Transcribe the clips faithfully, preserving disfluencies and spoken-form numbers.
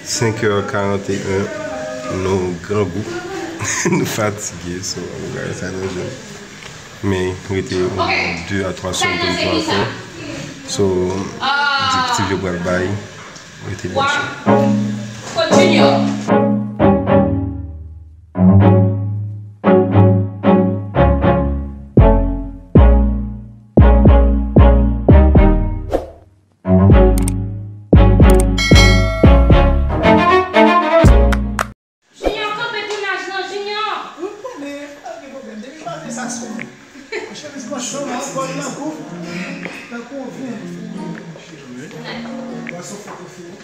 Senk è karannyen, nou grangou, nou fatige, so, nou gade sa nan je nou. Men, rete yon de a twa sèm pou n pran ankò. So, di Ti Vye pral bay, rete branche. Junior, kanpe tounaj lan, Junior! Ou konnen, pa gen pwoblèm. Depi maten sa sou mwen. Chemiz blanch lan, an bòl nan kou. Tankou yon vyen. Bwason fèt ou fini.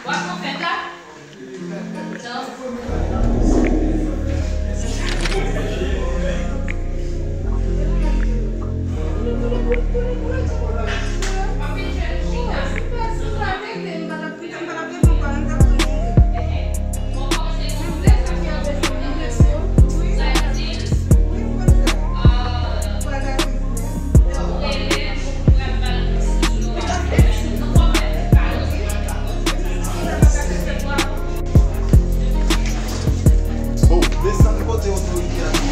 Bwason fèt la? Non. Bon, desann kote otorite a ye.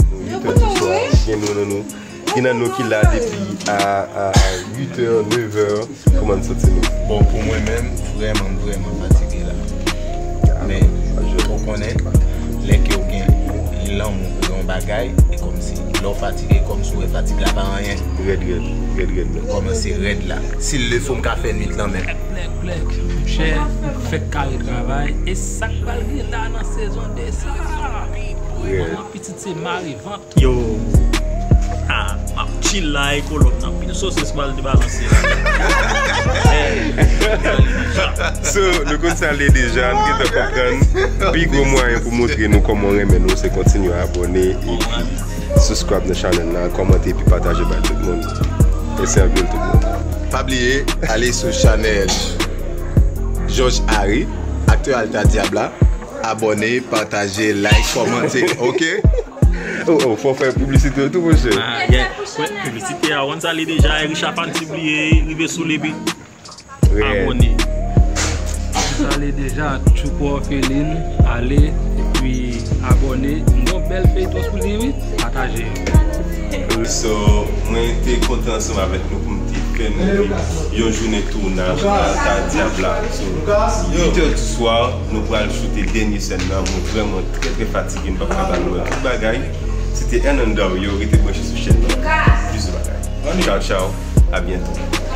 Nou, uit è di swa, gen nou nan nou. Gen nan nou ki la depi a, a, a uit è, nèf è. Kòman n santi nou? Bon, pou mwen menm, vrèman, vrèman fatige la. Men, ou konnen, lè ke w gen lanmou pou yon bagay, e kòmsi, lè w fatige, kòmsi w wè fatig la pa anyen. Rèd, rèd, rèd, rèd, men. Kòmanse rèd la. Si l le fo, m ka fè nwit lan menm. Plèk, plèk, monchè, fèk kare travay. E sa k pral gen la nan sezon de sa? Rèd. Pitit se mare vant. Yo. Ah, m ap chill la e kolòm nan. Pil sosis pral debalanse la. So, nou konn sa l ye deja, nou gentan konprann. Pi gwo mwayen pou montre nou kòman w renmen nou, se kontinye abòne epi subscribe nan chanèl la, kòmante epi pataje bay tout moun. Mèsi anpil tout moun. Pa bliye, ale sou chanèl Georges Harry, aktè Alta Diabla. Abòne, pataje, like, kòmante, oke? Oh, oh, fò fè piblisite yo tou, monchè. Ah, yeah. Piblisite a, w konn sa l ye deja, Richard Panty bliye, rive sou li, epi abòne. Sa l ye deja, Tchoupo Orpheline, ale, epi abòne. M gon bèl feyton sou li, wi. Pataje. So, mwen te kontan ansanm avèk nou pou m te fè nou viv yon jounen tounaj Alta Diabla. So, uit è di swa, nou pral choute dènye sèn nan. Mwen vrèman trè, trè fatige, m p ap ka ba nou wè tout bagay. Se te Hernan Dario, rete branche sou chèn nan. Plis bagay. Tchao, tchao. A byento.